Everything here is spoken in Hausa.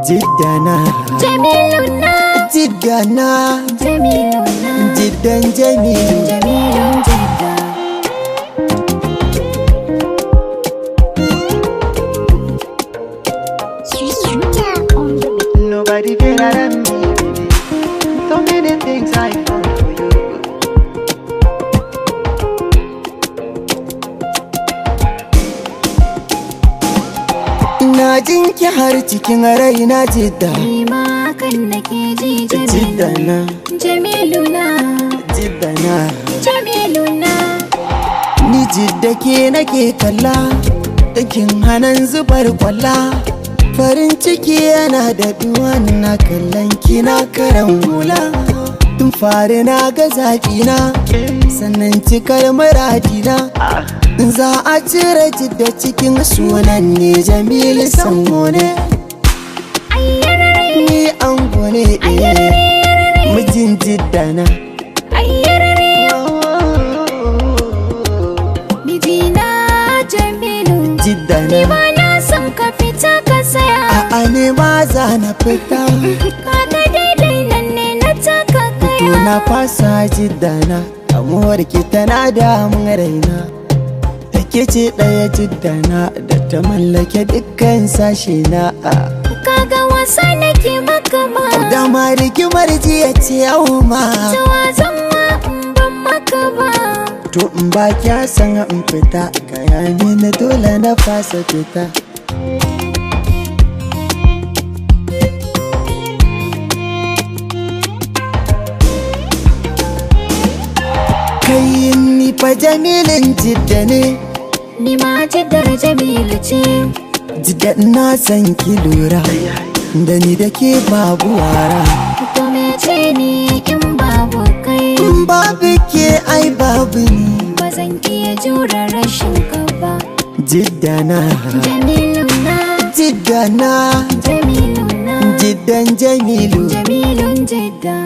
Jiddana. Jamilu na. Jiddana. Jamilu na. Jiddan Jamilu. Jamilu Jidda. Nobody better than me, baby. So many things I found for you. Ina jinki har cikin raina, Jidda. Ni ma hakan nake ji, Jamilu. Jiddana. Jamilu na. Jiddana. Jamilu na. Ni Jidda ke nake kalla, dakin hanan zubar kwalla. Farin ciki yana da na kallon kina karan hula. Tun fari na ga zaɓina, sannan cikar muradina. Za a cire Jidda cikin sunan ne, Jamilu Sambo ne. Ayyarare. Ni ango ne, eh, mijin Jidda na. Ayyarare. Mijina Jamilu. Jidda Ni na. ma na son ka fita ka saya. A'a, ne ma za na fita. Kaga daidai nan ne na taka To kaya. na fasa, Jidda na, kamuwar ki tana damun raina. Da ke ce ɗaya, Jidda na, da ta mallake dukkan sashe na. Kaga wasa nake maka ma. Dama rigimar jiya ce yau ma. Tawa zan ma in ban maka ba. To in ba kya san in fita, gaya mini, dole na fasa fita. Kai, ni fa Jamilin Jidda ne. Ni ma Jiddar Jamilu ce. Jidda, na san ki lura da ni da ke babu wara. To mece ni in babu kai? In babu ke, ai babu ni. Ba zan iya jure rashin ka ba. Jidda na. Jamilu na. Jidda na. Jamilu na. Jiddan Jamilu. Jamilun Jidda.